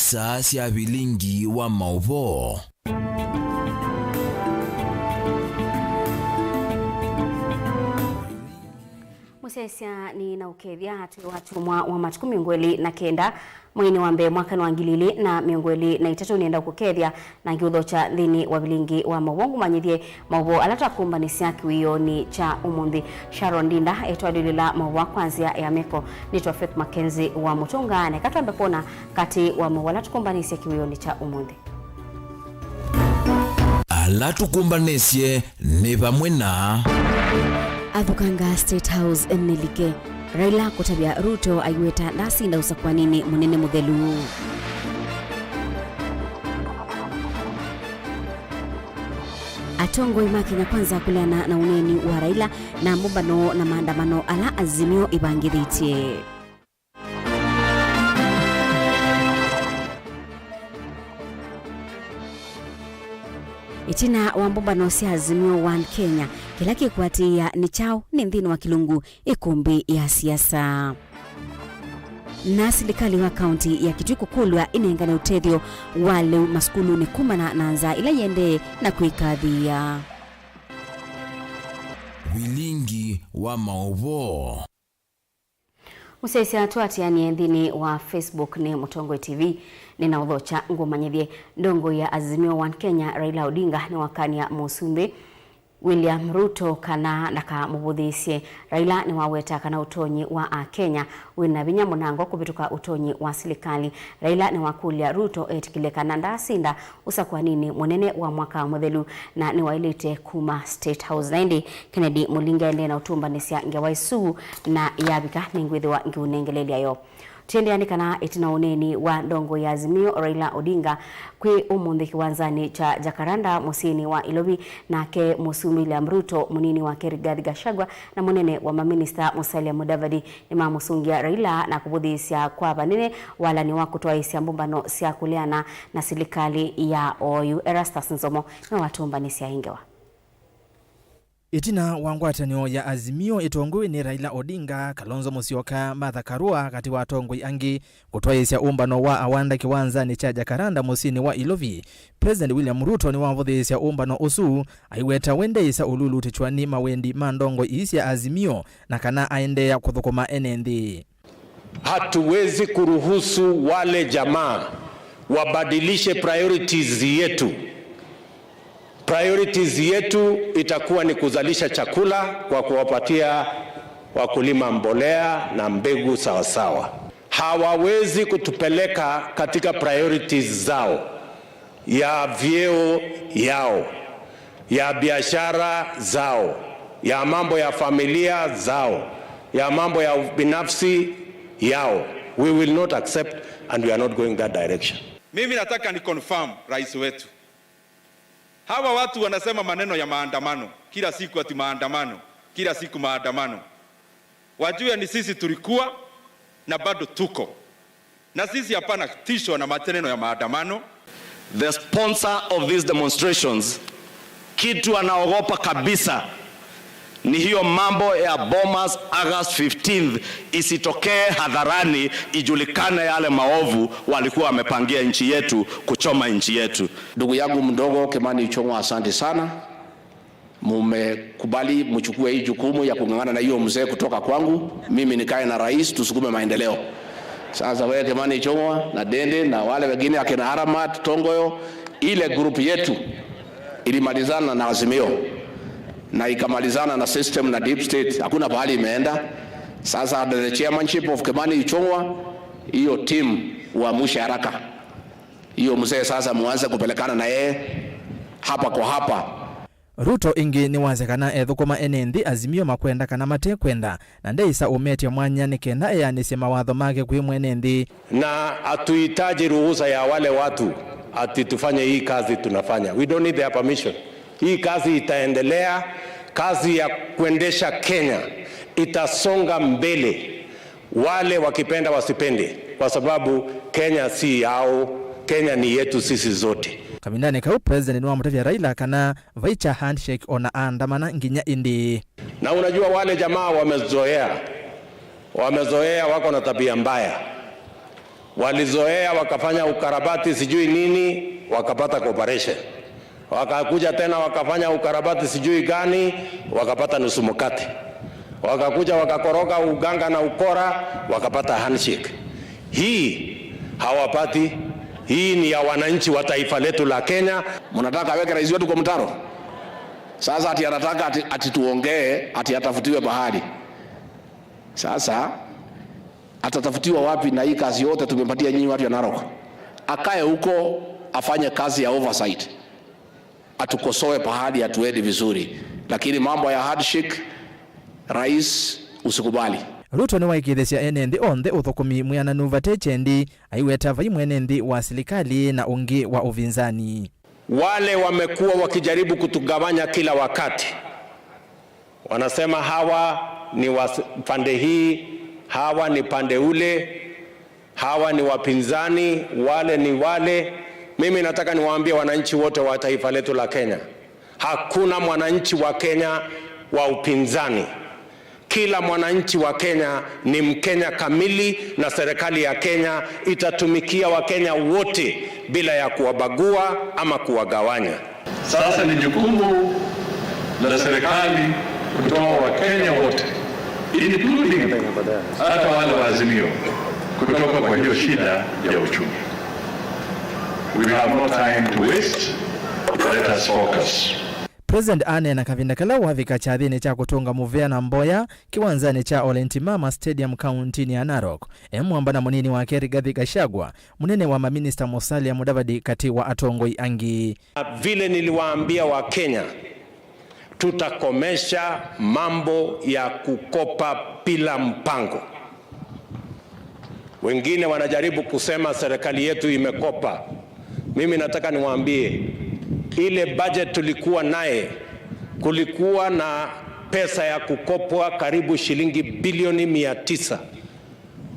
Saa sya bilingi wa mauvoo. Musesya ni na ukethia ati watumwa wa matuku 29 mwini wa mbe mwaka wa 2023 nienda kukethia na ngiuthocha thini wa bilingi wa mawongo manyithie maubo alata kumbanisia kiwioni cha umunthi. Sharon Dinda etwadilila maua kwanzia ya meko nitwa Faith Mackenzie wa Mutunga na katwambe kuona kati wa maua alatukumbanisia kiwioni cha umunthi. Alatukumbanisye ni pamwe na Athukanga State House nilike Raila kutabia Ruto aiweta ndasinda usakwanini munene muthelu. Atongoi ma Kenya Kwanza kuleana na uneni wa Raila na mumbano na maandamano ala Azimio ibangithitie. Itina wa mbumbano sya Azimio One Kenya kila kikwatia ni chao ni nthini wa kilungu ikumbi ya siasa. Na silikali wa kaunti ya Kitui kukulwa inengane utethio wa leu masukulu ni kumana na nza ila yende na kuikathia. Wilingi wa mauvoo. Musesya twatianie nthini wa Facebook ni Mutongwe TV nina uthocha ngumanyithie ndongo ya Azimio One Kenya Raila Odinga ni wakania musumbi William Ruto kana ndakamubuthiisye. Raila ni waweta kana utonyi wa Akenya wina vinya munango kupituka utonyi wa silikali. Raila ni wakulia Ruto etikile kana ndasinda usakwanini munene wa mwaka muthelu na ni wailite kuma State House. Naindi Kennedy Mulinga ende na utumbanisya ngewa isu na yabika ningwithiwa ngiunengelelia yo. Tiendeani kana itina uneni wa ndongo ya Azimio Raila Odinga kwi umunthi kiwanzani cha Jacaranda musini wa Ilobi nake musumi William Ruto munini wa Rigathi Gachagua na munene wa maminista Musalia Mudavadi ni mamusungia Raila na kubuthisya kwa banene wala ni wa kutwaisya mbumbano sya kuleana na silikali ya OU. Erastus Nzomo na watumbanisya ingewa. Itina wa ngwatanio ya Azimio itongoi ni Raila Odinga, Kalonzo Musyoka, Martha Karua kati wa atongoi angi kutwaisya umbano wa awanda kiwanzani cha Jacaranda musini wa Ilovi. President William Ruto ni wavuthiisya umbano usu aiweta wendeisa ululu ni mawendi ma ndongo isya Azimio na kana aendeea kuthukuma ene nthi. Hatuwezi kuruhusu wale jamaa wabadilishe priorities yetu. Priorities yetu itakuwa ni kuzalisha chakula kwa kuwapatia wakulima mbolea na mbegu sawasawa. Hawawezi kutupeleka katika priorities zao ya vyeo yao, ya biashara zao, ya mambo ya familia zao, ya mambo ya binafsi yao. We will not accept and we are not going that direction. Mimi nataka ni confirm rais wetu. Hawa watu wanasema maneno ya maandamano kila siku, ati maandamano kila siku maandamano. Wajue ni sisi tulikuwa na bado tuko na sisi, hapana tishwa na maneno ya maandamano. The sponsor of these demonstrations, kitu anaogopa kabisa ni hiyo mambo ya Bomas August 15th isitokee hadharani, ijulikane yale maovu walikuwa wamepangia nchi yetu, kuchoma nchi yetu. Ndugu yangu mdogo Kimani Ichung'wah, asante sana, mumekubali mchukue hii jukumu ya kung'ang'ana na hiyo mzee kutoka kwangu, mimi nikae na rais tusukume maendeleo. Sasa wewe Kimani Ichung'wah na Dende na wale wengine akina Aramat Tongoyo, ile group yetu ilimalizana na Azimio na ikamalizana na system na deep state, hakuna pahali imeenda. Sasa under the chairmanship of Kimani Ichung'wah, hiyo team uamushe haraka hiyo mzee sasa, muanze kupelekana na yeye hapa kwa hapa. Ruto ingi ni wazekana ethukuma ene nthi Azimio makwenda kana matekwenda na ndeisa umetia mwanya ni kenda eanisye mawatho make kwi mwene nthi. Na hatuhitaji ruhusa ya wale watu ati tufanye hii kazi tunafanya. We don't need their permission. Hii kazi itaendelea, kazi ya kuendesha Kenya itasonga mbele, wale wakipenda wasipende, kwa sababu Kenya si yao, Kenya ni yetu sisi zote. Kamindani kau president ni wamutavya Raila kana vaicha handshake ona andamana nginya indi. Na unajua wale jamaa wamezoea, wako na tabia mbaya. Walizoea wakafanya ukarabati sijui nini, wakapata cooperation. Wakakuja tena wakafanya ukarabati sijui gani, wakapata nusu mkate. Wakakuja wakakoroga uganga na ukora, wakapata handshake. Hii hawapati. Hii ni ya wananchi wa taifa letu la Kenya. Mnataka aweke rais wetu kwa mtaro? Sasa ati anataka ati tuongee ati atafutiwe bahari. Sasa atatafutiwa wapi na hii kazi yote tumepatia nyinyi watu ya Narok? Akae huko afanye kazi ya oversight, atukosoe pahali hatuendi vizuri, lakini mambo ya handshake, rais usikubali. Ruto niwaikithesya ene nthi onthe uthukumi mwiananu vate chendi aiweta vai mwene nthi wa silikali na ungi wa uvinzani. Wale wamekuwa wakijaribu kutugawanya kila wakati, wanasema hawa ni wa pande hii, hawa ni pande ule, hawa ni wapinzani, wale ni wale. Mimi nataka niwaambie wananchi wote wa taifa letu la Kenya, hakuna mwananchi wa Kenya wa upinzani. Kila mwananchi wa Kenya ni Mkenya kamili, na serikali ya Kenya itatumikia Wakenya wote bila ya kuwabagua ama kuwagawanya. Sasa ni jukumu la serikali kutoa Wakenya wote including hata wale wa Azimio kutoka kwa hiyo shida ya uchumi. We have no time to waste. Let us focus. President anena kavinda kala wavika chathini cha kutunga muvea na mboya kiwanzani cha Olentimama Stadium kauntini ya Narok. Emwamba na munini wake Rigathi Gachagua, munene wa maminista Musalia Mudavadi kati wa atongoi angi. Vile niliwaambia wa Kenya, tutakomesha mambo ya kukopa bila mpango. Wengine wanajaribu kusema serikali yetu imekopa. Mimi nataka niwaambie, ile budget tulikuwa naye, kulikuwa na pesa ya kukopwa karibu shilingi bilioni 900.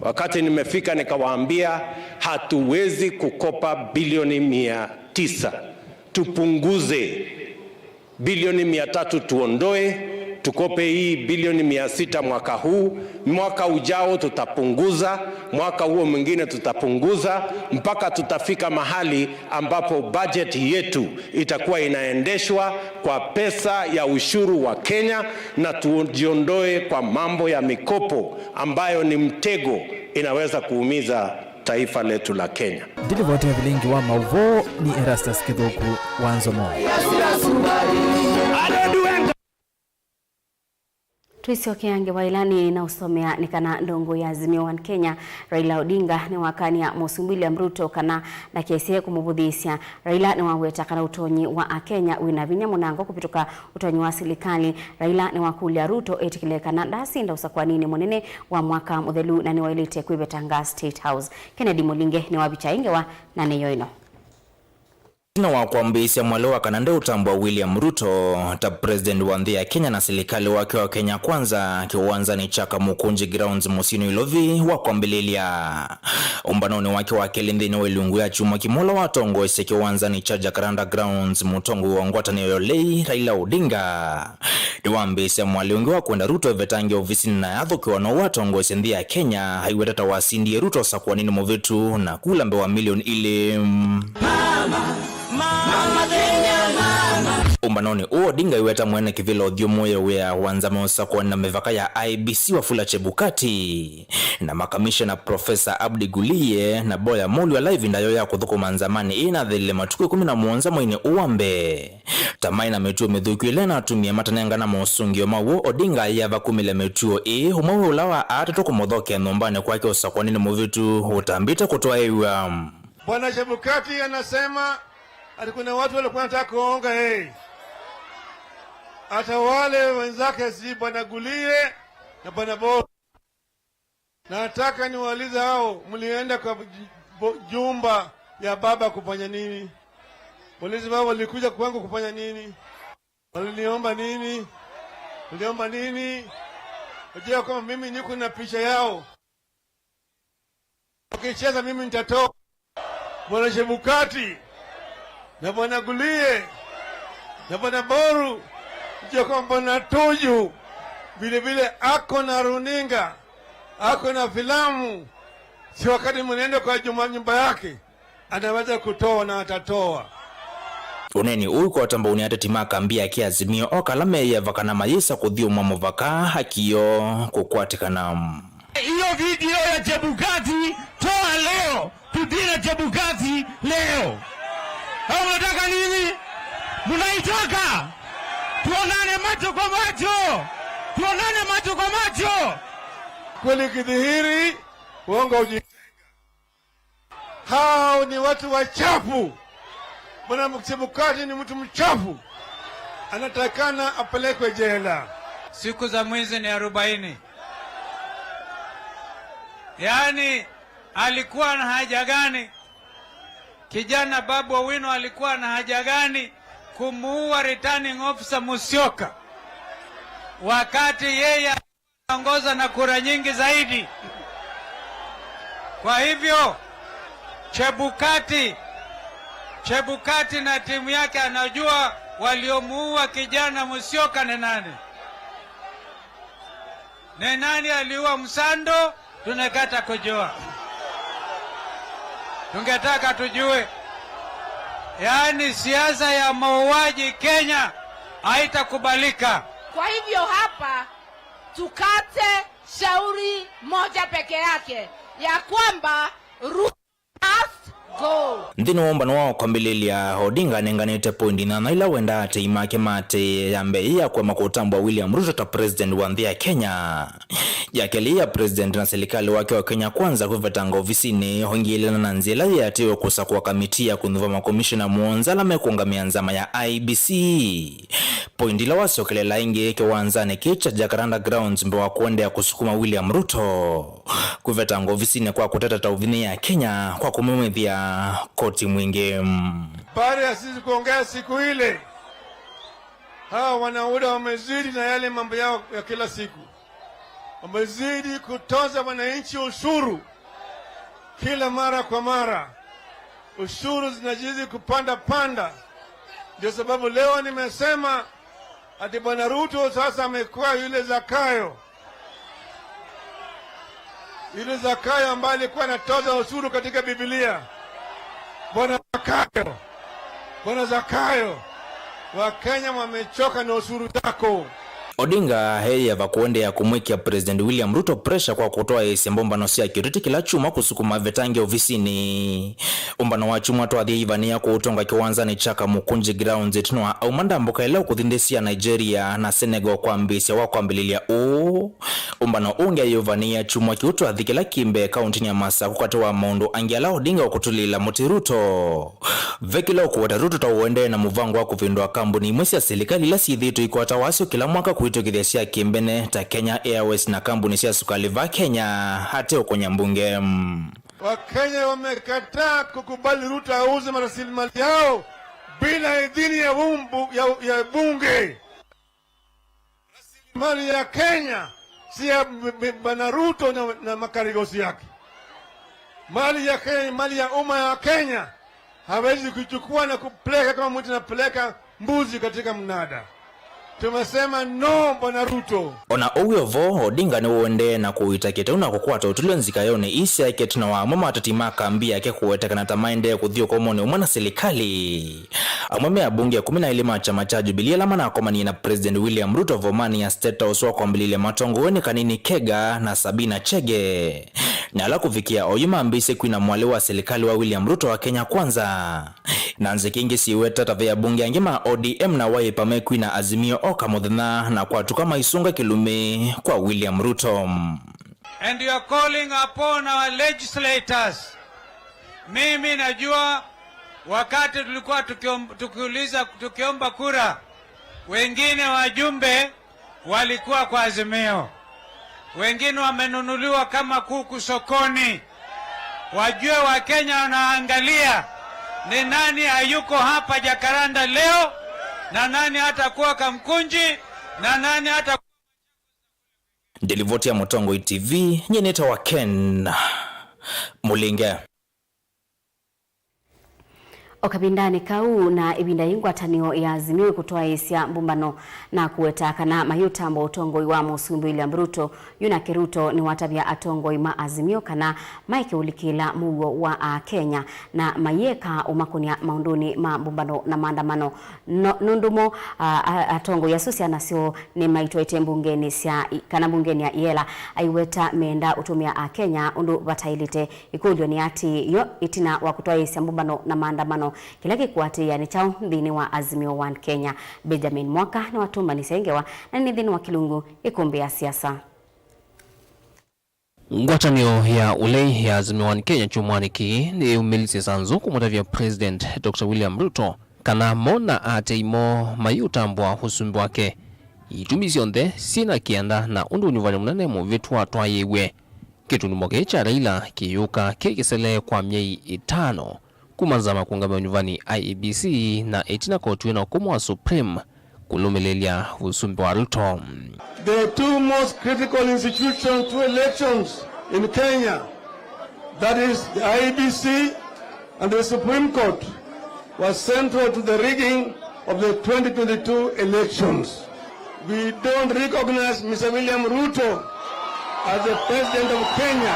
Wakati nimefika nikawaambia hatuwezi kukopa bilioni 900, tupunguze bilioni 300 tuondoe, tukope hii bilioni 600 mwaka huu, mwaka ujao tutapunguza, mwaka huo mwingine tutapunguza, mpaka tutafika mahali ambapo budget yetu itakuwa inaendeshwa kwa pesa ya ushuru wa Kenya, na tujiondoe kwa mambo ya mikopo ambayo ni mtego, inaweza kuumiza taifa letu la Kenya. Ndilivotea vilingi wa mauvo ni Erastus Kithuku wa Nzomo. Twisiokeange wailani na usomea nikana ndongo ya Azimio One Kenya Raila Odinga ni wakania Mũsumbĩ William Ruto kana na kesi kumuvuthisya. Raila ni waweta kana utonyi wa akenya wina vinya munango kupituka utonyi wa silikali. Raila ni wakulia Ruto etikile kana ndasinda usakwanini munene wa mwaka muthelu na ni wailite kwibetanga State House. Kennedy Mulinge ni wabicha ingewa na neyoino na wa kwambisya mwale wa kanande utambwa William Ruto ta president wa nthi ya Kenya na silikali wake wa Kenya Kwanza kiwanzani cha Kamukunji Grounds musini Ilovi wa kwambililia umbanoni wake wa keli nthini wa ilungu ya chuma kimola watongoesye kiwanzani cha Jacaranda Grounds mutongo wa ngwatanio yolei Raila Odinga niwambisya mwale ungi wa kwenda Ruto vetangi ofisini na yathukiwa no watongoesye nthi ya Kenya haiwetata wasindie Ruto sakwanini muvitu na kula mbewa milioni ili. Mama Kenya, mama. Umbanoni uo Odinga iweta mwene kivilo uthio moyo wea wanzama usakwa na mivaka ya IBC Wafula Chebukati na makamishna Profesa Abdi Gulie na Boya Mulu wa live ndayo ya kuthukuma nzamani ina thile matuku 17 mwini uwambe tamai na metuo mithuku ile na atumia matanenga na mosungio mawo Odinga yava kumile metuo i umawe ulawa atatu kumuthokea nyumbani kwake usakwanini muvitu utambite kutoa iwa. Bwana Chebukati anasema ati kuna watu walikuwa wanataka kuonga yeye, hata wale wenzake si Bwana Gulie na Bwana Bo. Nataka niwaulize hao, mlienda kwa jumba ya baba kufanya nini? Polisi wao walikuja kwangu kufanya nini? Waliniomba nini? Waliomba nini? Wajua kama mimi niko na picha yao, wakicheza mimi nitatoa. Bwana Chebukati na Bwana Gulie na Bwana Boru, ndio kwamba Bwana Tuju vile vile ako na runinga, ako na filamu, Si wakati mnaenda kwa juma nyumba yake anaweza kutoa na atatoa. Uneni uyu kwatamba uni atetima akambia kiazimio okala meyevakana mayisa kuthiumwa muvaka hakiyo kukwatikana. Hiyo video ya Chebukati toa leo, tudina Chebukati leo. Au mnataka nini? Mnaitaka tuonane macho kwa macho, tuonane macho kwa macho. Kweli kidhihiri, uongo ujitenga. Hao ni watu wachafu. Bwana Chebukati ni mtu mchafu, anatakana apelekwe jela. Siku za mwizi ni 40. Yaani alikuwa na haja gani kijana Babu Owino, alikuwa na haja gani kumuua returning officer Musyoka wakati yeye anaongoza na kura nyingi zaidi? Kwa hivyo Chebukati na timu yake anajua waliomuua kijana Musyoka ni nani, ni nani aliua Msando, tunakata kujua, tungetaka tujue. Yaani siasa ya mauaji Kenya haitakubalika. Kwa hivyo hapa tukate shauri moja peke yake ya kwamba Ruto must go. Nthini wa umbano wa kwambililia Odinga anenganite pointi nana ila wenda ati imake mate ya mbei ya kwema kutambwa William Ruto ta president wa nthi ya Kenya yakeli ya president na serikali wake wa Kenya Kwanza kwivetanga ofisini hongilana na nzila yatiwe kusakua kamiti ya kunduva makomishona muonza la mekungamia nzama ya IEBC. Pointi la wasokelela ingi kiwanzani kicha Jacaranda Grounds mbe wa kuendea kusukuma William Ruto kwivetanga ofisini kwa kuteta tauvini ya Kenya kwa kumumithia koti mwingi. Baada ya sisi kuongea siku ile, hawa wanauda wamezidi na yale mambo yao ya kila siku, wamezidi kutoza wananchi ushuru kila mara kwa mara, ushuru zinazidi kupanda panda. Ndio sababu leo nimesema ati Bwana Ruto sasa amekuwa yule Zakayo, yule Zakayo ambaye alikuwa anatoza ushuru katika Biblia. Bwana Zakayo, Bwana Zakayo, Wakenya wamechoka na ushuru zako. Odinga heyeva kuendea kumwikia President William Ruto pressure kwa kutoa isi mbombano sia kiriti kila chuma kusukuma vetange ofisini. Umbano wa chuma twathie ivania kuutonga kiwanzani cha Kamukunji Grounds tinwa aumanda mboka ila kuthindesia Nigeria na Senegal kwa mbisia wa kwambililia uu. Umbano unge yuvania chumwa kiutwathi kila kimbe kaunti ya Masaku kati wa maundu angi ala Odinga ukutulila muti Ruto. Vekila ukuweta Ruto tauende na muvango wa kuvindua kambuni imwe sia serikali ila sithitu ikwata wasio kila mwaka kuitokithia sia kimbene ta Kenya Airways na kambuni sia sukali va Kenya hate ukonya mbunge. Wakenya wamekataa kukubali Ruto auze rasilimali yao bila idhini ya bunge. Rasilimali ya Kenya si ya Bwana Ruto na makarigosi yake. Mali ya Kenya, mali ya umma ya Kenya hawezi kuchukua na kupeleka kama mtu anapeleka mbuzi katika mnada. Tumesema no Bwana Ruto. Ona uwiovo Odinga ni uende na kuita kitau na kukwata utulio nzika yone isi yake tuna wa mama atatima kambi yake kuwetekana tamaende kuthio kwa umone umwana serikali. Amweme ya bunge 12 chama cha Jubilee lama na akomani na President William Ruto vomani ya State House wa kwambilile matongo weni Kanini Kega na Sabina Chege. Na ala kufikia oyuma ambise kwina mwale wa serikali wa William Ruto wa Kenya Kwanza. Nanze kingi siweta tavea bunge angima ODM na Wiper mekwina Azimio oka muthenya na kwatu kama isunga kilume kwa William Ruto. And you are calling upon our legislators. Mimi najua wakati tulikuwa tukiomba kura, wengine wajumbe walikuwa kwa Azimio, wengine wamenunuliwa kama kuku sokoni. Wajue Wakenya wanaangalia ni nani hayuko hapa Jacaranda leo, na nani hatakuwa Kamkunji, na nani hata Ndelivoti ya Mutongo TV nyeneta wa Ken Mulinge. Okabindani kau na ibinda ingwatanio ya Azimio kutoa isia mbumbano na kuweta kana mayutambo utongoi wa musumbi William Ruto yuna Kiruto ni watabia atongoi ma Azimio kana Mike ulikila mugo wa Kenya na mayeka umakunia maunduni ma mbumbano na maandamano no, nundumo atongoi asusia nasio ni maitwaite mbungeni sia kana mbungeni ya iela aiweta menda utumia a Kenya undu batailite ikulio ni ati yo itina wa kutoa isia mbumbano na maandamano kila kikuatia ni chao nthini wa Azimio One Kenya. Benjamin Mwaka ni watumba ni sengewa na ni nthini wa Kilungu ikumbi ya siasa. Ngwatanio ya ulei ya Azimio One Kenya chumwani ki ni umilisi sanzu kumutavya President Dr. William Ruto kana mona ateimo mayutambwa husumbi wake itumizi onthe sina kianda na undu unyuvani munene muvitwa twayewe kitundumo cha Raila kiyuka kikisele kwa myei itano kumanzama kuungamia nyuvani IEBC na itina kotwe na ukumu wa Supreme kulumililia usumbi wa Ruto. The two most critical institutions to elections in Kenya, that is the IEBC and the Supreme Court, was central to the rigging of the 2022 elections. We don't recognize Mr. William Ruto as the president of Kenya.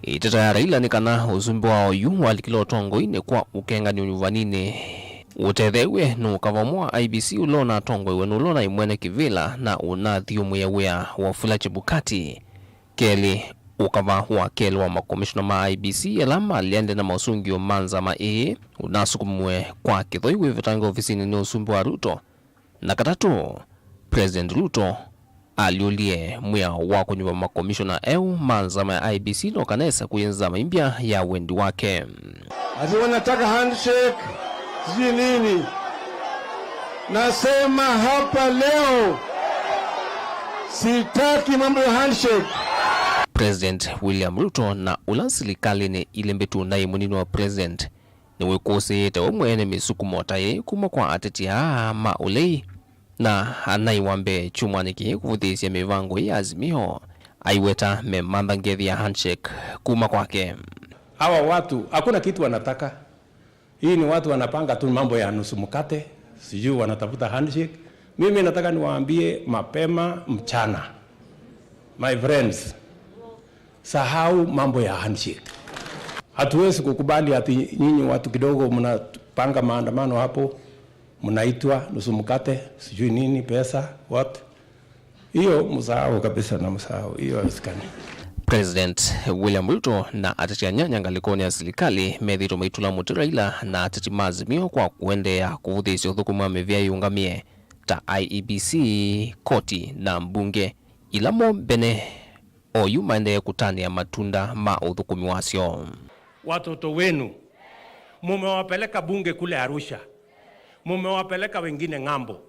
Iteta ya Raila ni kana usumbi wa oyu walikila utongoine kwa ukengani unyuvanini utethewe nukavamua IBC ulona tongoiwe nulona imwene kivila na unathi umwewea Wafula Chebukati keli ukava wa keli wa makomishona ma IBC elama liende na mausungio manza ma e unasukumwe kwa kithoiwe vitango ofisini ni usumbi wa Ruto na katatu President Ruto aliulie mwia wa kunyuva makomishona eu manzama ya IBC no kanesa kuyenza maimbia ya wendi wake. Ati wanataka handshake sijui nini. Nasema hapa leo sitaki mambo ya handshake. President William Ruto na ulansilikali ni ilembetu na munini wa president ni wekose omwene misukumo taye kuma kwa ateti ma ulei na anaiwambe chumwaniki kuvuthisia mivango ya Azimio aiweta memamba ngethi ya handshake kuma kwake. Hawa watu hakuna kitu wanataka. Hii ni watu wanapanga tu mambo ya nusu mkate, sijui wanatafuta handshake. Mimi nataka niwaambie mapema mchana, my friends, sahau mambo ya handshake. Hatuwezi kukubali ati nyinyi watu kidogo mnapanga maandamano hapo, mnaitwa nusu mkate, sijui nini, pesa, what. Hiyo msahau kabisa na msahau, hiyo haiwezekani. President William Ruto na atati anyanya ngalikoni ya serikali methito maitula muti Raila na atati maazimio kwa kuendea kuvuthisia uthukumi mivia yungamie ta IEBC koti na mbunge ilamo mbene oyu maendee kutania matunda ma uthukumi wasio. Watoto wenu mumewapeleka bunge kule Arusha, mumewapeleka wengine ng'ambo,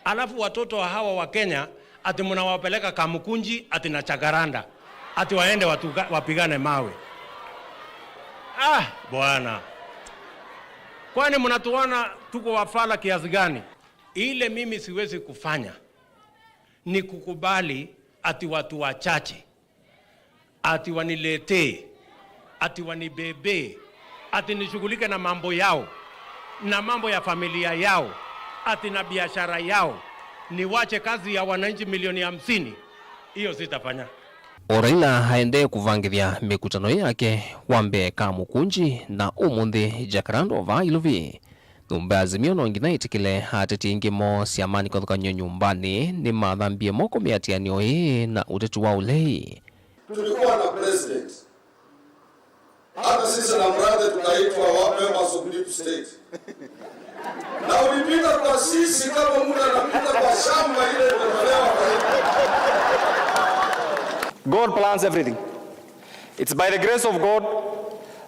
alafu watoto wa hawa wa Kenya ati mnawapeleka Kamukunji ati na Chagaranda ati waende wapigane mawe. Ah, bwana, kwani mnatuona tuko wafala kiasi gani? Ile mimi siwezi kufanya ni kukubali ati watu wachache ati waniletee, ati wanibebe, ati nishughulike na mambo yao na mambo ya familia yao, ati na biashara yao, niwache kazi ya wananchi milioni 50. Hiyo sitafanya. Raila haende kuvangithia mikutano yake wambe Kamukunji na umuthi Jacaranda va Ilovi nyumba Azimio no nginya itikile ateti ingi mo siamani kwathukanio nyumbani ni mathambie moko miatianio ii na utetu wa ulei. Tulikuwa na president, hata sisi na mradi tukaitwa wa members of deep state, na ulipita kwa sisi kama mtu anapita kwa shamba ile imetolewa. God plans everything. It's by the grace of God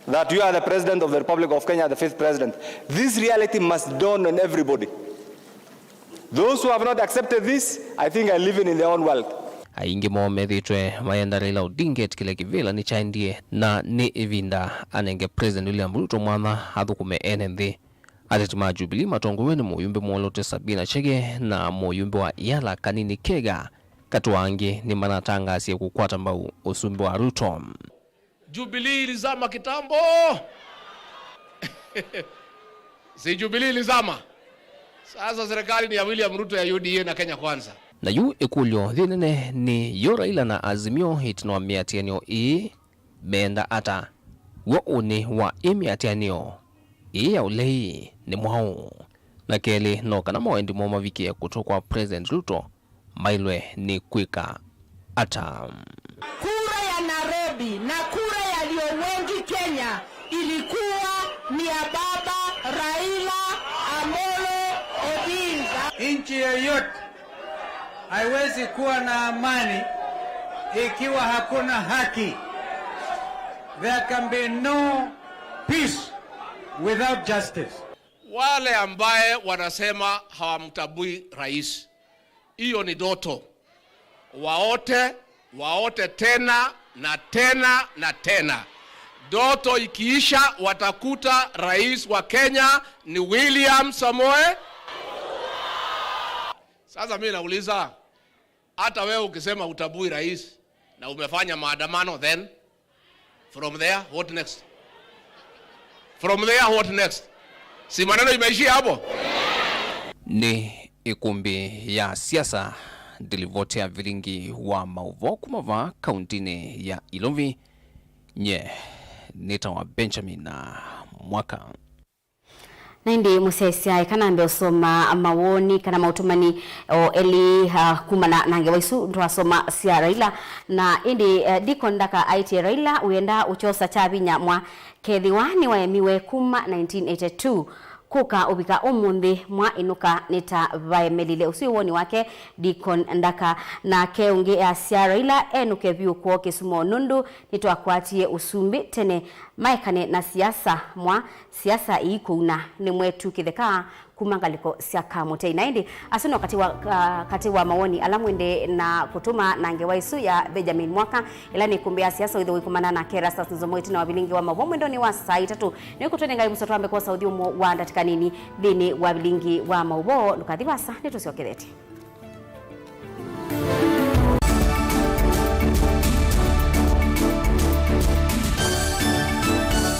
that you are the president of the Republic of Kenya, the fifth president. This reality must dawn on everybody. Those who have not accepted this, I think are living in their own world. Aingi mo methitwe mayenda Raila Odinga etikile kivila ni chaendie na ni ivinda anenge President William Ruto mwana athukume ene nthi. Ateti ma Jubilee matongoiwe ni muyumbe mwolote Sabina Chege na muyumbe wa Yala Kanini Kega katuangi ni manatangazie kukwata mbau usumbi wa Ruto. Jubilee ilizama kitambo. Si Jubilee ilizama. Sasa serikali ni ya William Ruto ya UDA na Kenya Kwanza. Na yu ikulyo thinene ni yo Raila na Azimio itinwa miatianio ii menda ata wo uni wa imiatianio ii ya ulei ni mwau na keli no kana mawendi mo mavikie kutokwa President Ruto mailwe ni kwika ata. Kura ya Nairobi na kura yaliyo wengi Kenya ilikuwa ni ya baba Raila Amolo Odinga. Nchi yoyote haiwezi kuwa na amani ikiwa hakuna haki. There can be no peace without justice. Wale ambaye wanasema hawamtabui rais, hiyo ni doto. Waote, waote tena na tena na tena. Doto ikiisha watakuta rais wa Kenya ni William Samoe. Sasa mimi nauliza, hata wewe ukisema utabui rais na umefanya maandamano, then from there what next? From there what next? Si maneno imeishia hapo? Ni ikumbi ya siasa ndilivotea vilingi wa mauvo kumava kauntini ya Ilovi nye nita wa Benjamin na Mwaka. Naindi musesia kana mbe usoma mawoni kana mautumani o eli kumana nange waisu ndwasoma sia Raila na indi dikondaka aiti Raila uenda uchosa chabinya mwa kethiwa ni waemiwe kuma 1982 kuka ubika umuthi mwa inuka nita vaemelile usiu woni wake Deacon Ndaka na keungi ya sia Raila enuke vyu kwa Kisumo nundu nitwakwatie usumbi tene maekane na siasa mwa siasa iikuuna ni mwetu kitheka kumangaliko sia kamute naindi asuno kati wa mawoni alamwende na kutuma na ngewaisu ya Benjamin Mwaka ila ni kumbia siasa witho wikumana na kera sasa nzomo na wabilingi wa mavomo ndo ni wa saa itatu ni kutone ngai musoto ambe kwa Saudi umo wa ndatika nini thini wa bilingi wa maubo nukathibasa ni tusiokethete.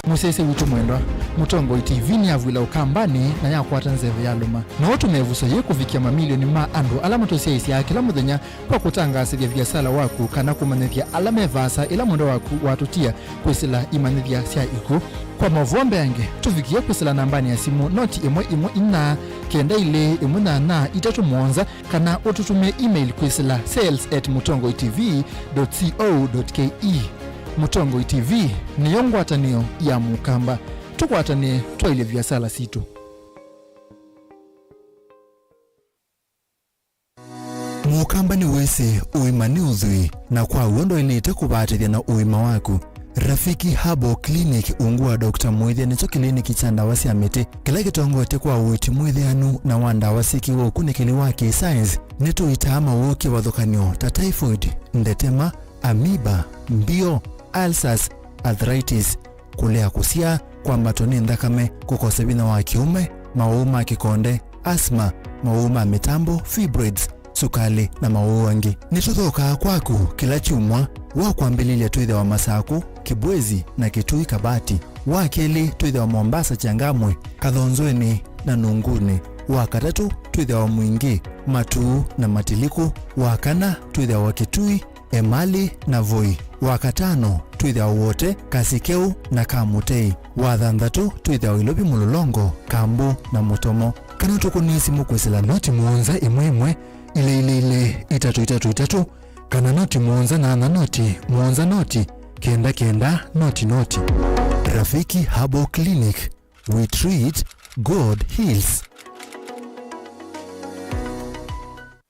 Musese witu mwendwa Mutongoi TV ni avwila ukambani na yakwata nzeve ya luma na otumevuso ye kuvikia mamilioni ma andu ala mutosyaisya kila muthenya kwa kutangasithya viasala waku kana kumanyithya ala mevasa ila mwendo waku watutia kwisila imanyithya sya iku kwa mavombe ange tuvikie kwisila nambani ya simu 0 1 1 4 9 2 1 8 3 7 kana ututumie email kwisila sales@mutongoitv.co.ke. Mutongoi TV niyo ngwatanio ya Mukamba tukwatanie twaile viasala situ. Mukamba ni wese uima ni uzui na kwa uondo ilite kubatithia na uima waku. Rafiki Herbal Clinic ungua Dr. Mwithia nicho kliniki cha ndawa cia miti kila kitongote kwa uiti mwithianu na wa ndawa sikiwa ukunikili wa kisayansi nituitaa mawuki wathukanio ta typhoid, ndetema, amiba, mbio, ulcers, arthritis, kulea kusia kwa matoni nthakame, kukosa vinya wa kiume, mawau ma kikonde, asthma, mawau ma mitambo, fibroids, sukali na mawau angi. Nituthokaa kwaku kila chumwa wa kwambililia twithe wa Masaku, Kibwezi na Kitui Kabati, wa keli twithe wa Mombasa Changamwe, Kathonzweni na Nunguni, wa katatu twithe wa Mwingi, Matuu na Matiliku, wa kana twithe wa Kitui, Emali na Voi, wa katano twithe wote Kasikeu na Kamutei, wa thanthatu twithe Ilobi Mulolongo, Kambu na Mutomo. Kana tukuni simu kwisila 0 7 1 1 2 2 2 3 3 3 kana 0 7 8 0 7 0 9 9 0 0. Rafiki Herbal Clinic, we treat, God heals.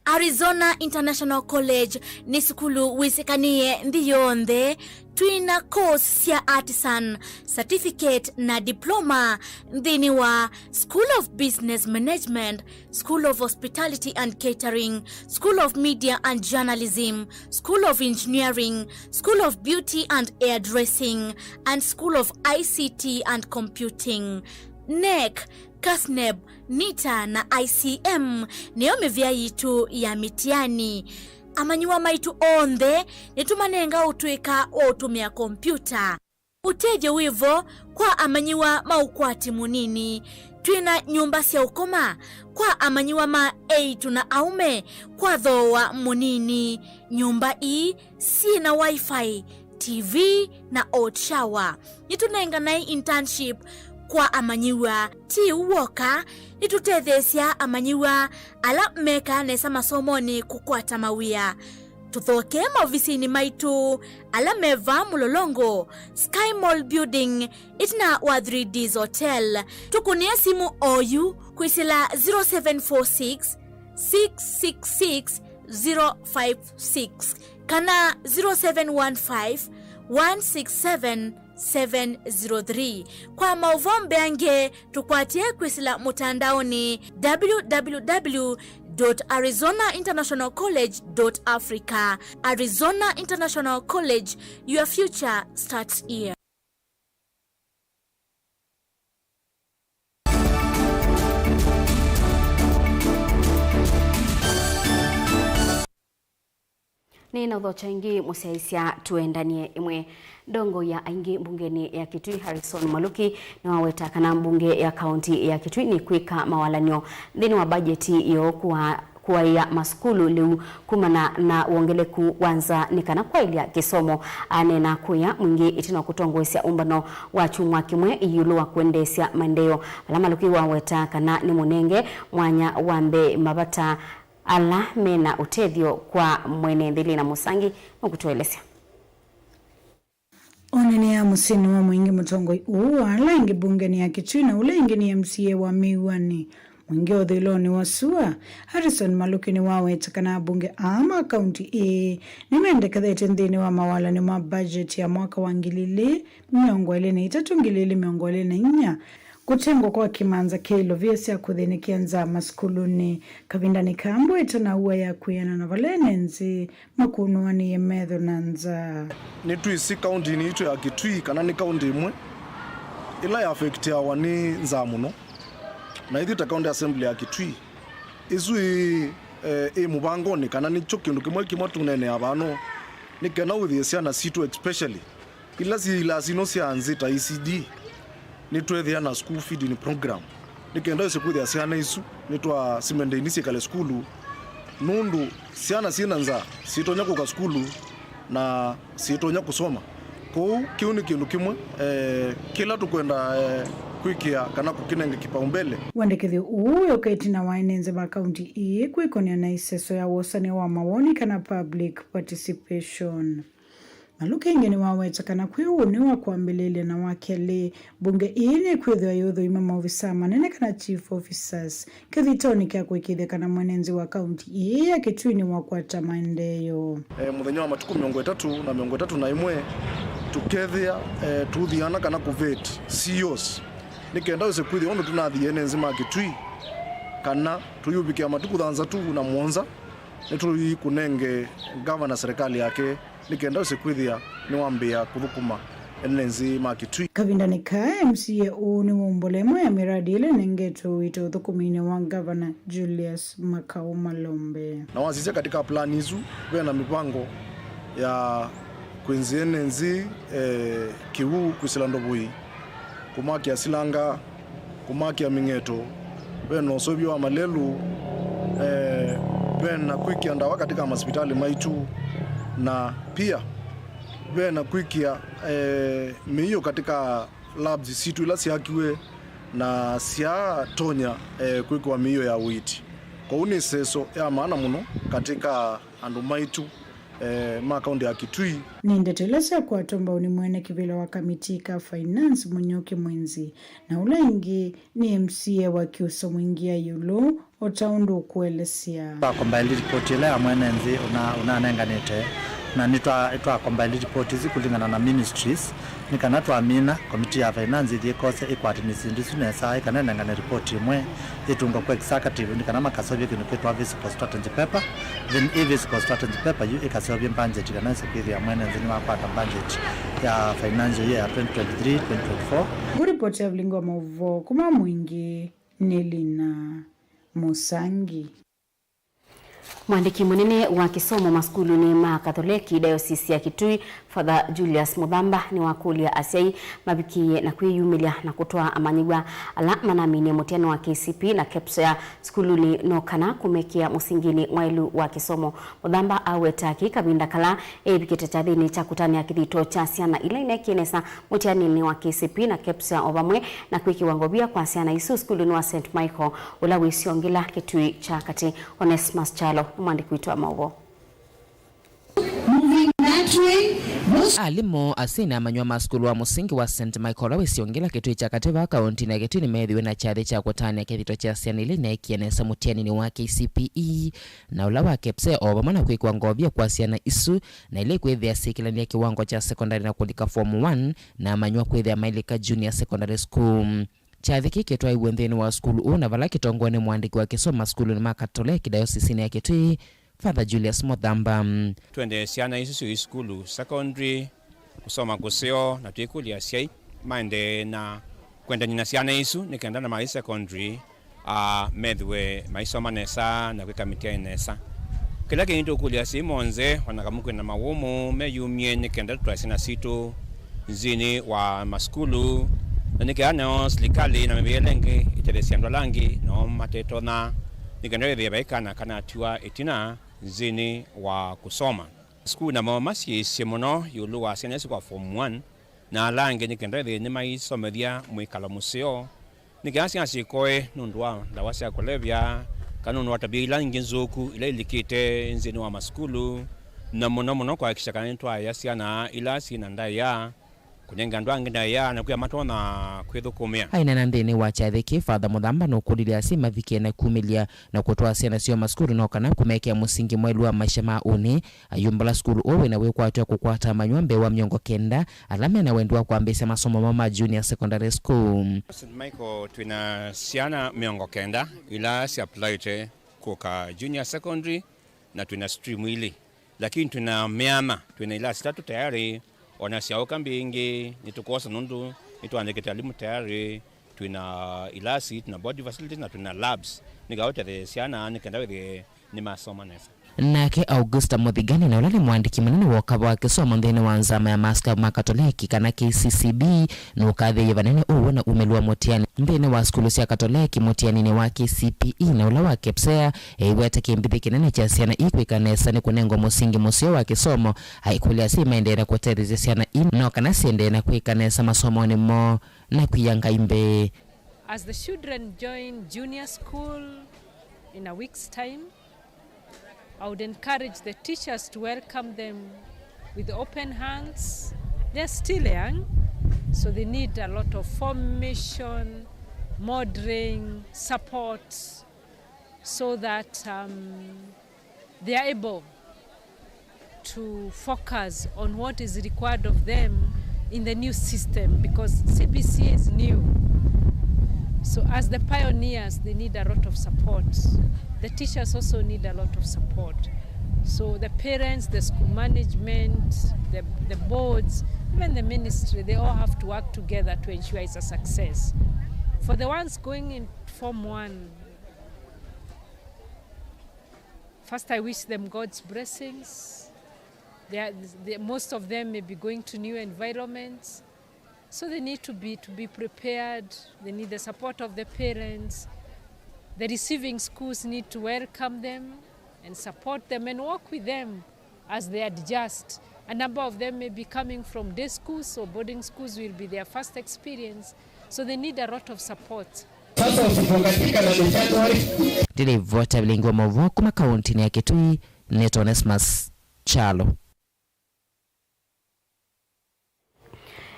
Arizona International College ni sukulu wisikanie nthi yonthe twina course cia artisan certificate na diploma nthini wa School of Business Management, School of Hospitality and Catering, School of Media and Journalism, School of Engineering, School of Beauty and Hairdressing, and School of ICT and Computing. NEC, KASNEB, NITA na ICM niyo mivia yitu ya mitiani. Amanyiwa maitu onthe nitumanenga utwika wa utumia kompyuta. Uteje wivo kwa amanyiwa maukwati munini. Twina nyumba sya ukoma kwa amanyiwa ma eitu na aume kwa thoa munini. Nyumba ii sina wifi, TV na hot shower. Nitunenganai internship kwa amanyiwa ti uwoka nitutethesya amanyiwa ala meka nesa masomoni kukwata mawia. Tuthoke maofisini maitu ala meva Mulolongo Sky Mall Building itina wa 3Ds Hotel. Tukunie simu oyu kwisila 0746 666 056 kana 0715 167 703. Kwa mauvombe ange tukwatie kwisila mutandaoni www.arizonainternationalcollege.africa. Arizona International College, your future starts here. Ni na uthocha ingi musiaisia tuendanie imwe ndongo ya aingi mbungeni ya Kitui Harrison Mwaluki ni waweta kana mbunge ya kaunti ya Kitui ni kwika mawalanio thini wa bajeti yo kuwaia masukulu liu kumana na uongeleku wanza nikana kwailia kisomo anena kuya mwingi itina kutongoesya umbano wa chumwa kimwe iyulu wa kuendesya maendeleo ala Maluki waweta kana ni munenge mwanya wambe mabata ala mena utethyo kwa mwene nthili na Musangi nukutuelesya. Onene ya musini wa mwingi mutongo uu ala ingi bungeni ya Kitui na ule ingi ni MCA wa Miwani. Mwingi othiloni wa Sua, Harrison Maluki ni wawetekana bunge ama kaunti E nimendekethete nthini wa mawalani ma budget ya mwaka wa 2023 2024 kutengwa kwa kimanza kilo vyesi ya kuthinikia nza masukuluni kavinda ni kambo itana uwa ya kuyana na valenenzi makunuani yemetho na nza ni twisi kaunti ni itu ya Kitui kana ni kaunti imwe ila ya affect awa ni nza muno na ithi ta kaunti assembly ya Kitui isu i mubangoni kana nicho kindu kimwe kimwe tunene abano ni kena uthie ciana situ especially ila si sino cia nzi ta ECD ni twethia na school feeding program nikenda ise kwithia ciana isu ni twa simendeini ciikale skulu nundu ciana ciina nza ciitonya kuka skulu na ciitonya kusoma kou kiu ni kindu kimwe kila tukwenda kwikia kana kukinenge kipaumbele. Wandikithio uu uketi na waenenze ma kaunti ii kwikonia na iseso ya wosani wa mawoni kana public participation. Maluki ingi ni waweta kana kwi ni wa kuambililia na wakele bunge ii kwithwa yuthu ima maofisa manene kana chief officers kithitoni kya kwikithia kana mwenenzi wa kaunti ii ya Kitui ni wa kwata maendeeo. Muthenya wa matuku 31 na 31 tukethia tuthiana kana kuvet CEOs nikenda use kwithia undu tunathie enenzi ma Kitui kana tuyubikia matuku 6 na 7 nitui kunenge gavana serikali yake nikenda use kwithia ni wambia kuthukuma enenzi ma Kitui. Kavinda ni ka MCA uu ni wombolemo ya miradi ile nengeto wito thukumine wa gavana Julius Makau Malombe. Na wasisia katika plan izu na mipango ya kwinzi enenzi kiwu kwisila ndobui kumakia silanga kumakia mingeto beno sobio wa malelu bena kwikia ndawa katika hospitali maitu na pia bena kwikia miio katika labs situ ila siakiwe na sia tonya kwikwa miio ya witi kwa uniseso ya maana muno katika andu maitu ma kaunti ya Kitui. Ni ndetelesa kwa tomba ni mwene kivila wa kamitika finance Munyoki Mwenzi na ulengi ni MCA wa Kiuso Mwingia yulo otaundu kuelesia. Twa combine report ile ya mwenenzi unanenganite na nitwa combine report izi kulingana na ministries nikana twamina committee ya finance ithie kose ikwati ni sindu sinesa ikanenengane report imwe itunga kwa executive nikana makasovya kindu kitwa fiscal strategy paper then i fiscal strategy paper yu ikasovya budget kana sekwithia mwenenzi ni wakwata budget ya financial year 2023 2024. Nguripoti ya vlingo wa mauvo kuma mwingi Nelina Musangi. Mwandiki munene wa kisomo maskuluni ma Katholeki Diocese ya Kitui Father Julius Muthamba ni wakulia asyai mabikie na kwiyumilia na kutoa amanyigwa ala manamine mutiano wa KCP na KEPSEA skuluni no kana kumekia musingini mwailu wa kisomo. Muthamba awetaki kabinda kala ebikete chathini cha kutania kithito cha ciana ila inekienesa mutiani wa KCP na KEPSEA obamwe na kwikiwa ngobia kwa ciana isu skuluni wa St Michael ula wisiongela Kitui cha kati. Onesmus Chalo mwandiki witu wa maũvoo. Alimo asina amanywa masukulu wa musingi wa St Michael awisiongela Kitui cha kati kaunti na Kitui nimethiwe na chathi cha kutania kithito cha ciana ila inekienesa mutianini wa KCPE na ula wa KEPSEA o vamwe na kwikwa ngovia kwa ciana isu na ile kwithia sikilania kiwango cha secondary na kulika form 1 na amanywa kwithia mailika junior secondary school. Chathi kiki twaiwe nthini wa skulu uu na vala kitongwa ni mwandiki wa kisoma skulu ni makatoleki dayosisini ya Kitui Father Julius Muthamba. Twende ciana ici cio skulu secondary kusoma kuseo na twikulia ciai maende na kwenda nyina ciana icu nikenda na mai secondary methwe maisoma nesa na gwika mitia nesa kila kindu kulia simonze wanakamukwe na mawumu meyumie nikenda twa ciana citu nzini wa maskulu na nikeana serikali na mibelenge iteresia andu alangi no matetona nikenda thia baikana kana tua itina nzini wa kusoma skulu na mama ciicie muno yulu wa ciana kwa form 1 na alangi nikenda thia ni maisomethia mwikalo museo nikenda ciana cikoe nundu wa ndawa cia kulevya kana nundu wa tabia ila ingi nzuku ila ilikite nzini wa maskulu na muno muno kuhakikisha kana nitwaya ciana ila cina ndaya kunenga andu angi ndaya na kwia matona kwithukumia. Aina na nthini wa chathiki Father Muthamba nukulile asi mavikie na kumilia na kutwaa ciana cio masukuru no kana kumekia musingi mwelu wa maisha ma uni ayumbula sukuru uwe na wikwatwa kukwata manywa mbe wa 90 alame na wendu wa kuambisa masomo ma junior secondary school. St Michael twina ciana 90 ila si apply kuka junior secondary na twina stream ili lakini twina miama twina ila sitatu tayari ona siaoka mbingi nitukosa nundu nituandikite alimu tayari twina ilasi tuna body facilities na tuna labs nikaotere ciana nikenda withe ni masoma nesa. Nake Augusta Muthigani na ulale mwandiki munene wa ukava wa kisomo nthini wa nzama ya maska ma Katoleki kana KCCB nukathie vanene uwo na umelua mutiani nthini wa skulu cia Katoleki mutiani wa KCPE na ula wa KEPSEA eiwete kimbithi kinene cha ciana ikwika nesa ni kunengwa musingi museo wa kisomo aikulia si maendeea kutetheesya ciana no kana siendeea na kwika nesa masomoni mo na kwiyanga imbe. As the children join junior school in a week's time, I would encourage the teachers to welcome them with open hands. They're still young, so they need a lot of formation, modeling, support, so that they are able to focus on what is required of them in the new system, because CBC is new. So as the pioneers, they need a lot of support. The teachers also need a lot of support. So the parents, the school management, the boards, even the ministry, they all have to work together to ensure it's a success. For the ones going in Form 1, first I wish them God's blessings. Most of them may be going to new environments. So they need to be prepared. They need the support of the parents. The receiving schools need to welcome them and support them and work with them as they adjust. A number of them may be coming from day schools, so boarding schools will be their first experience. So they need a lot of support. Ndilivota vilingwa mavuo kuma kaunti ya Kitui, Neto Onesmus Chalo.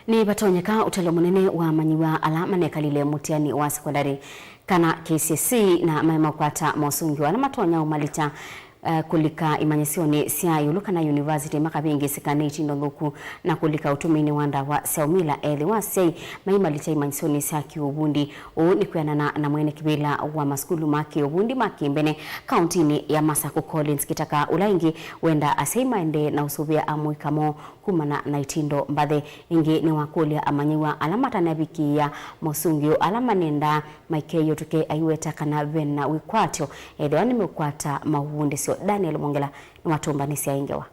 Ni batonyeka utalo munene wa manyiwa ala manekalile mutiani wa sekondari kana KCSE na maema kwata mosungiwa na matonya umalita kulika imanyisione sia yuluka na university makabingi sikane itindo thuku na kulika utumini wanda wa Seomila ethi wa sei maimalita imanyisione sia kiubundi uu ni kuyanana na mwene kibila wa maskulu maki ubundi makimbene kauntini ya Masaku Collins kitaka ulaingi wenda asei maende na usubia amuikamo kumana na itindo mbathe ingi ni wakulia amanyiwa alama tanabiki ya mosungio alama nenda maikeyo tuke aiweta kana vena wikwatyo ethi wani mekwata mawundi sio. Imanyisyo Daniel Mwongela ni watumbanisya ingewa.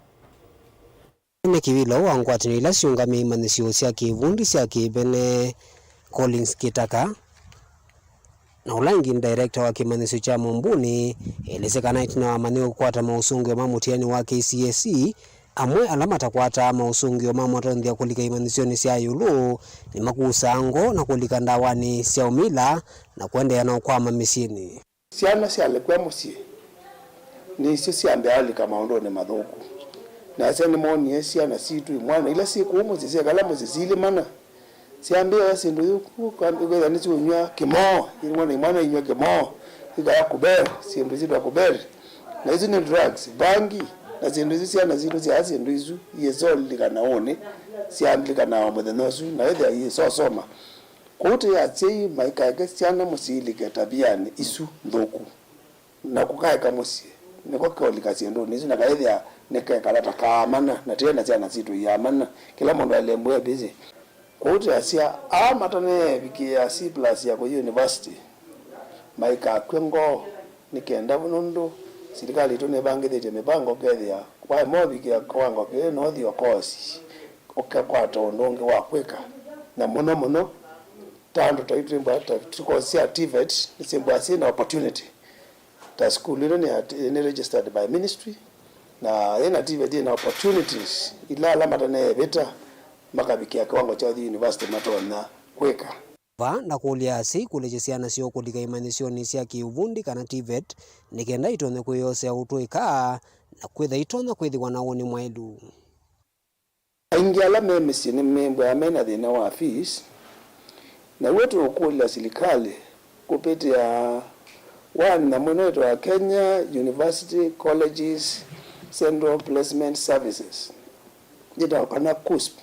Ene kiwilo wa ngwatanio ila siungamia imanyisyo sya kivundi sya kivene Collins Kitaka na ulangi director wa kimanyisyo cha Mumbuni elesekana itina wa manio kukwata mausungio ma mutiani wa KCSE amwe ala matakwata mausungio ma mwatonthia kulika imanyisyo sya yulu ni makusango na kulika ndawani sya umila na kuendeea na ukwama misyini. Syana syalekwa musyi nisyo syambealika maunduni mathuku na syana nimonie syana situ imwana ila sikuumu syekala musyi silimana syambia sindu yuku ni siunywa kimoo imwana imwana inywa kimoo ikaya kubera sindu zitwa kubera na izi ni drugs bangi na sindu izi syana zitu sya sindu izu yezolikana one syambilikana muthenya usu na ethia yisosoma kuti asyai maikaeke syana musyilike tabiani isu nthuku na kukaeka musyi niko keolika syinduni isu na kaethia nikekala takaamana na tiena syana situ iyamana kila mundu alembwe busy kuti asya amatane vikia C plus ya ku university maikakwe ngoo nikenda nundu serikali itu nibangithite mipango kethia kwa movikia kiwango kii nothi okosi ukekwata undu ungi wa kwika na muno muno tandu taitwimbwa tukosia TVET nisimbwa sina opportunity ta school ino ni registered by ministry na ina TVET ina opportunities ila alama tane vita makabikia kiwango cha the university matona kwika Va na kulia asi kuleche syana syo kulika imanyisyo sya kiuvundi kana TVET nikenda itonye kwiyosea utwika na kwitha itonya kwithiwa na woni mwailu. Aingi ala me misyi ni membwa amena thina wa fees na wetu ukulila serikali kupitia one na mwene wetu wa Kenya University Colleges Central Placement Services jita kana KUSP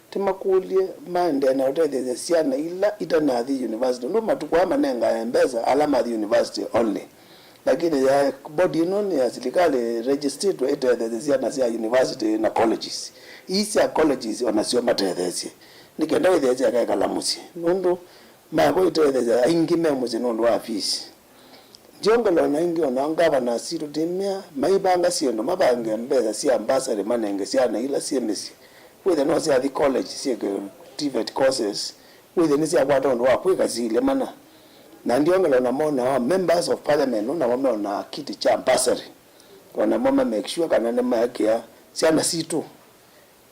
timakulie maende na utetheze syana ila itanathi university ndo matukwa manenga mbeza alama the university only lakini ya body ino ni ya serikali registered itetheze syana sya university na colleges isi ya colleges onasio matetheze nikenda witheze akaekala musyi nundu mako itetheze aingi me musyi nundu wa fees njongelo na ingi ona ngavana situ timia maibanga syindu mabange mbeza sya ambassador manenge syana ila sya misyi withe no sya the college sya TVET courses withe ni sya kwata undu wa kwika zile mana na ndiongelo na mona wa members of parliament na wame ona kiti cha ambassador ona mama make sure kana ne makia syana situ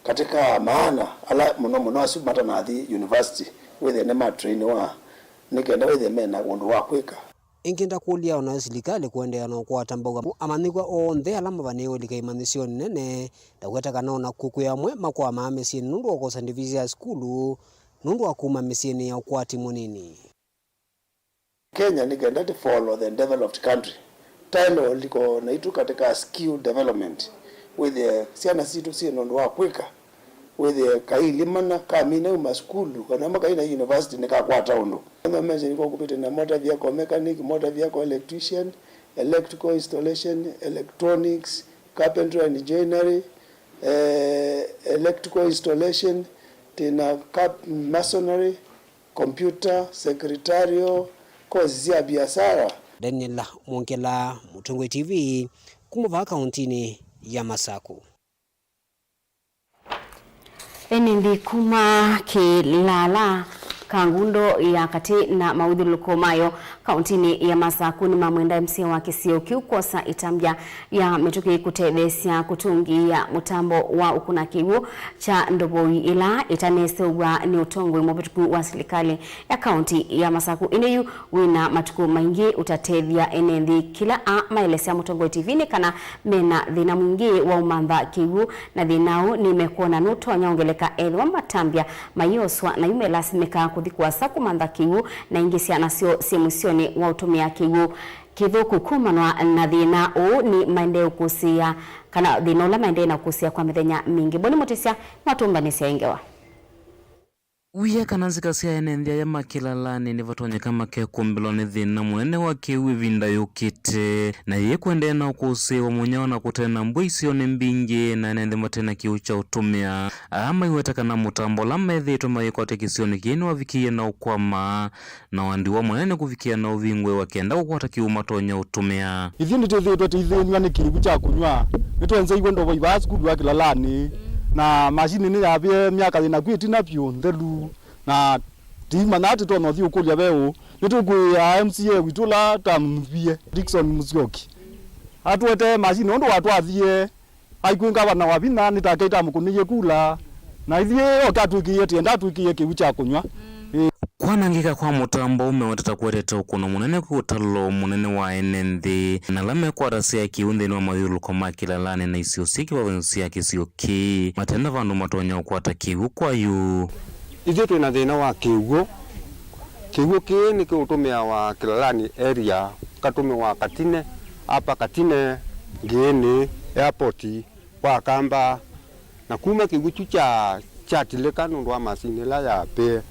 katika maana ala muno muno asu matana the university withe ne ma train wa nikenda withe mena undu wa kwika. Inginda kulia ona serikali kuendeea na kukwata mboga amanyikwa onthe ala mavaniwe lika imanyisyo nene ndagweta kana ona kuku yamwe makwama misyini nundu wakosa ndivi sya sukulu nundu wa kuma misyini ya ukwati munini. Kenya nikenda to follow the developed country tano liko na itu katika skill development with the syana situ si nundu wa kwika with the kailimana kamina umaskulu kana makaina university nikakwata undu mention iko kupita na motor vehicle mechanic, motor vehicle electrician, electrical installation, electronics, carpentry and joinery, electrical installation, tena masonry, computer, secretarial, course ya biashara. Daniel Mwongela, Mutongwe TV, kumova kauntini ya Masaku. Enendi kuma kilala kangundo ya kati na maudhuluko mayo kauntini ya Masaku ni mamwenda MC wa kisio kiukosa itambya ya mituki kutetheesya kutungia mutambo wa ukuna kiwu cha ndoboi ila itanesewa ni utongoi mubituku wa serikali ya kaunti ya Masaku ineyu wina matuku maingi utatethya enendi kila a maelesya Mutongwe TV ni kana mena thina mwingi wa umantha kiwu na thinau nimekuona nutonya ongeleka ethwa matambya mayoswa na yume lasimika kuthikwa kumantha kiwu na ingi syana syo simusyoni wa utumia kiwu kithuku kumanwa na thina uu ni maendeo kusia kana thina ula maendeo na kusia kwa mithenya mingi boni mutisia matumbanisia ingewa. Wiya kana nzika sya ene nthia ya makilalani nivatonyeka makekumbilwa ni thina munene wa kiu ivinda yukite na yikwendea na ukusiwa munyao na kutena mbua isio ni mbingi na ene nthi matena kiu cha utumia ama iweta kana mutambo la methitwe magikwate kisioni kii niwavikie na ukwama na wandi wa munene kuvikia na uvingwe wakenda kukwata kiu matonya utumia ithi nitwithitwe twithinwa ni kiu cha kunywa nitwenzeiwe ndovo iva cukuru wa Kilalani na mashini ni yavie miaka yina kwitina pyu nthelu na timanya ati twona uthi ukulia veu nitukwia MCA witu la tamvie Dickson Musyoki atwete mashini undu watwathie aikwi ngavana wa vinya nitake mukuniie kula na ithie oka twikie tienda twikie kiu cha kunywa. Kwanangika kwa mutambo umewatata kuetete ukuno munene kwi utalo munene wa ene nthi na la mekwata sya kiu nthini wa mathiũrũrũko ma Kilalani na isio syĩ kĩvathũkanyo sya kĩsio kĩĩ matena vandu matonya ukwata kiu kwayu. Ithuĩ twĩna thĩna wa kĩguũ. Kĩguũ kĩĩ nĩ kĩũtũmĩa wa Kilalani area katũmĩwa Katine apa Katine Ngiini airport kwa Kamba na kuma kĩguũ kyu kya kyatilĩka nũndũ wa macini ĩla yapĩe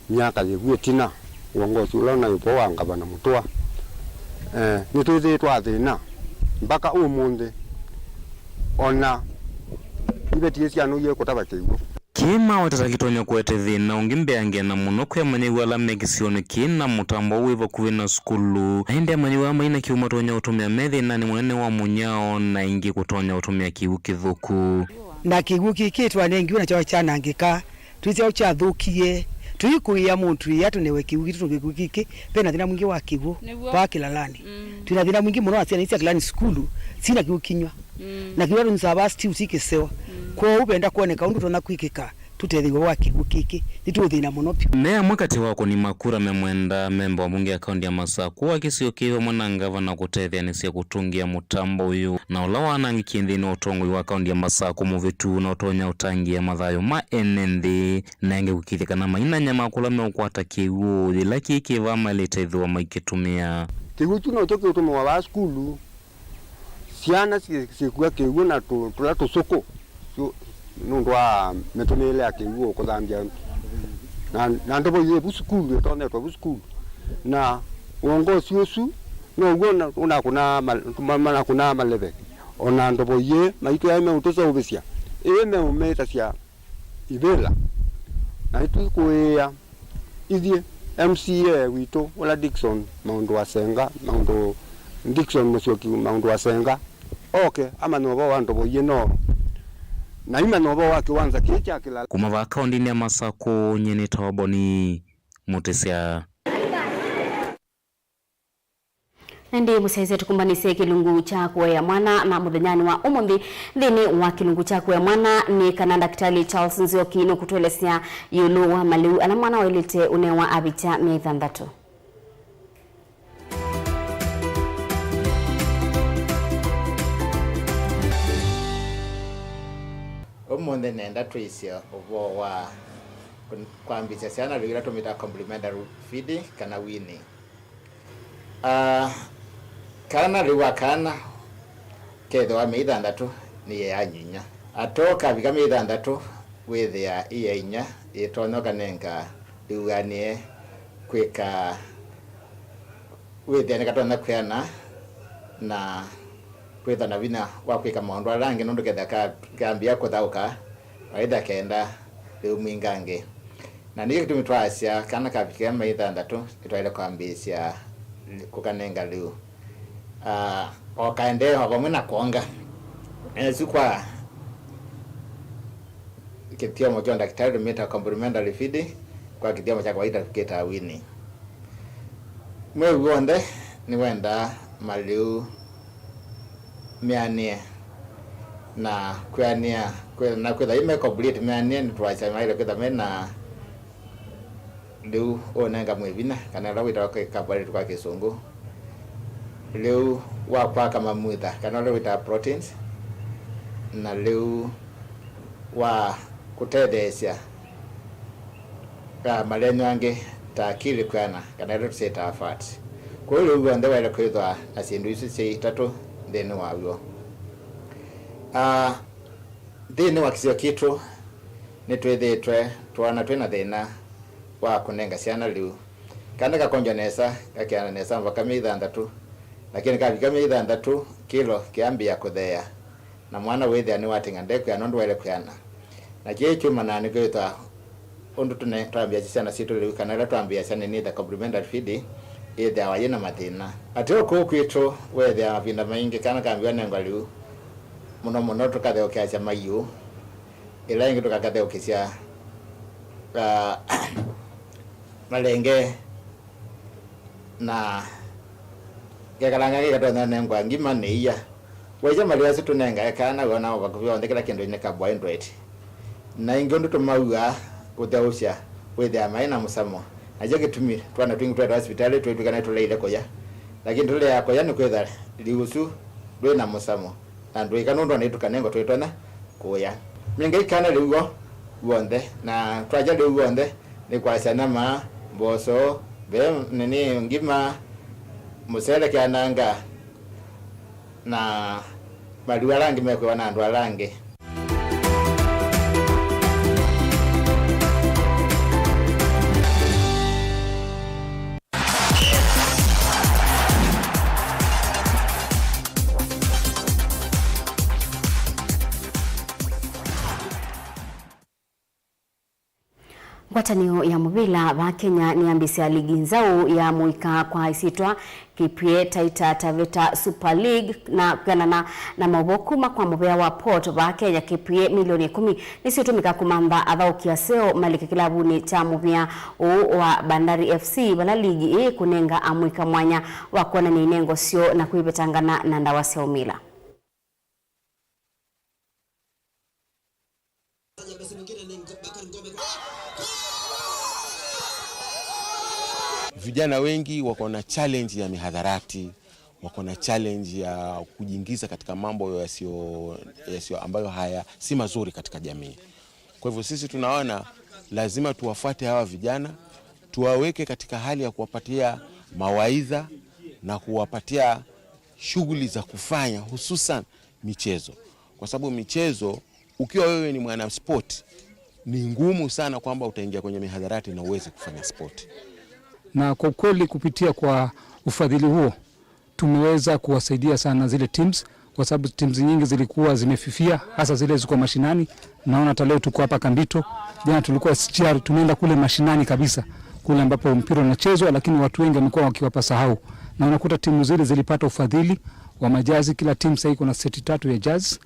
miaka yĩgu ĩtina uongozi ũla ũnaĩvo wa ngavana Mutua nĩtwĩthĩĩtwe thĩna mpaka ũmũnthĩ ona iveti cianuie kũtava kĩguũ. Kima watata kitonya kuete thina ungi mbeange na muno kwi amanyiwa ala me kisioni kii na mutambo wi vakuvi na sukulu na indi amanyiwa maina kiu matonya utumia me thinani munene wa munyao na ingi kutonya utumia kiu kithuku. Na kiu giki twanengiwe nakyo kyanangika twithio kyathukie twikuia muntu iya tunewe kiu gitu kiu giki pena thina mwingi wa kiu wa Kilalani. Twina thina mwingi muno aciana cia Kilalani sukulu sina kiu kinywa na kiu nsaba still sikisewa kwa upenda kuoneka undu tona kwikika tutethiwe wa kiu giki nituthina muno pyu. Mea mwakati wako ni makura memwenda memba wa bunge ya kaunti ya Masaku wa kisio kiwe mwana ngavana kutetheanĩsya kutungia mutambo uyu na ula wanangikie nthini wa utongoi wa kaunti ya Masaku muvitu na utonya utangia mathayo ma ene nthi na ingi gukithikana maina nyama kula meukwata kiu yila kikiva maliteithwa maikitumia kiu kyu nokyo kiutumiwa wa cukuru ciana cikua kiu na tula tucuku nundu wa mitumiire ya kiu kuthambia na ndobo ye bu cukuru itonetwe bu cukuru na uongozi ucu noguo unakuna manakuna malebe ona ndobo ye maitu ya meutucoubisya ii meumita cia ivila na itwikuia ithie MCA witu ula Dickson maundu wa Senga maundu Dickson Musyoki maundu wa Senga oke ama nobo wa ndobo ye no na ima nobo wa kiwanza kicha kila kuma va kaunti ya Masaku nyene tawaboni Mutesia. Ndi musaize tukumbanise kilungu cha kuya mwana na muthenyani wa umuthi thini wa kilungu cha kuya mwana ni kana Daktari Charles Nzioki no kutuelesea yulu wa maliu ala mwana wailite unewa abicha 600. Umuthi nenda twisio uvo wa kwambisya syana lwira tumita complementary feeding kana weaning. Kana liwa kana ketho wa 6 ni ya nyinya atoka vika 6 withia iya inya itonyoka nenga liuganie kwika withia ni katona kwiana na kwitha na vina wa kwika maundu arangi nundu ketha kambia kuthauka aitha kenda liu mwingangi na nikyo kitumi twasya kana kavika 6 itwaile kwambisya kukanenga liu okaende vamwe na kuonga esu kwa kithiomo kya daktari tumita complementary feeding kwa kithiomo kya kawaida tukita weaning. Mwei wonthe ni wenda maliu meanie na kwiania na kwitha ime complete meanie ni twasya maile kwitha mena liu unenga mwivina kana ula witawa carbohydrate kwa kisungu liu wa kwaka mamutha kana ula witawa proteins na liu wa kutetheesya ka malenyo angi ta akili kwana kana ula tusitaa fat. Kwa hiyo liu wonthe waile kwithwa na syindu ici cia itatu nthini waw'o. Nthini wa kisio kitu Nitwithitwe twana twina thina wa kunenga ciana riu kana gakonja nesa gakiana nesa mpaka miei ithanthatu, lakini kavika miei ithanthatu kilo kiambia kuthea na mwana withia ni watinga ndekwiana undu waile kwiana na kii chumana ni kwithwa undu tune twambia ciana citu riu kana ila twambia ciana ni the complementary feeding ithiawa yina mathina ati kuu kwitu wethia mavinda maingi kana kambiwa nengwa riu muno muno tukatheukia maiu ila ingi tukakatheukisya malenge na gekalanga gikatonya nengwa ngima niia weja mali asu tunenga kana wona vakuvi onthe kila kindu ni carbohydrate na ingi undu tumaua kutheusya withia mai na musamo nacho gitumi twana twingi twetwa hospitali twitwikana tuleile kuya lakini tulea kuya ni kwitha liusu ndwi na musamo na ndwika nundu ona itukanengwa twitonya kuya mingi kana liuo wonthe na twaja liu wonthe ni kwasya nama mboco be nini ngima musele kiananga na maliu alangi mekwiwa na andu alangi. Ngwatanio ya muvila va Kenya ni ambisia ligi nzau ya muika kwa isitwa KPA Taita Taveta Super League na kwanana na maboko kwa muvea wa Port va Kenya KPA milioni 10 nisitumika kumamba athauki aseo maliki kilabuni cha muvea wa Bandari FC bala ligi kunenga amwika mwanya wa kuona ni nengo sio na kuipetangana na ndawa sio mila. Vijana wengi wako na challenge ya mihadharati, wako na challenge ya kujiingiza katika mambo yasiyo ambayo haya si mazuri katika jamii. Kwa hivyo sisi tunaona lazima tuwafuate hawa vijana, tuwaweke katika hali ya kuwapatia mawaidha na kuwapatia shughuli za kufanya, hususan michezo. Kwa sababu michezo, ukiwa wewe ni mwana sport, ni ngumu sana kwamba utaingia kwenye mihadharati na uweze kufanya sport. Na kwa kweli kupitia kwa ufadhili huo tumeweza kuwasaidia sana zile teams, kwa sababu teams nyingi zilikuwa zimefifia, hasa zile ziko mashinani. Naona hata leo tuko hapa Kambito, jana tulikuwa SGR, tumeenda kule mashinani kabisa, kule ambapo mpira unachezwa, lakini watu wengi wamekuwa wakiwapa sahau. Na unakuta timu zile zilipata ufadhili wa majazi, kila timu sasa iko na seti 3 ya jazi.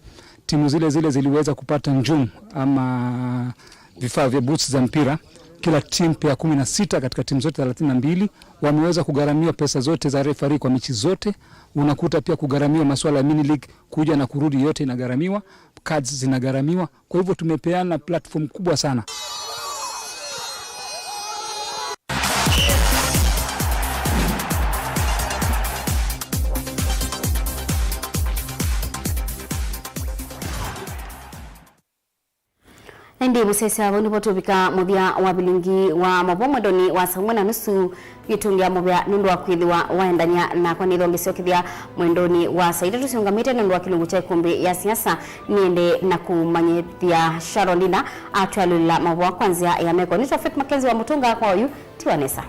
Timu zile zile ziliweza kupata njumu ama vifaa vya boots za mpira. Kila timu pia 16 katika timu zote 32 wameweza kugharamiwa pesa zote za referee kwa mechi zote. Unakuta pia kugharamiwa masuala ya mini league, kuja na kurudi yote inagharamiwa, cards zinagharamiwa. Kwa hivyo tumepeana platform kubwa sana. Ndi musesa abo nibo tubika muthia wa bilingi wa mabo mwendoni wa saa 1:30 gitungia muvea nundu wa kwithiwa waendania na kwa nithongi ciokithia mwendoni wa saa 3 ciungamite nundu wa kilungu cha ikumbi ya siasa niende na kumanyithia Sharolina atwalula mabo kwanzia ya meko ni Tofik Makenzi wa Mutunga kwa uyu tiwanesa.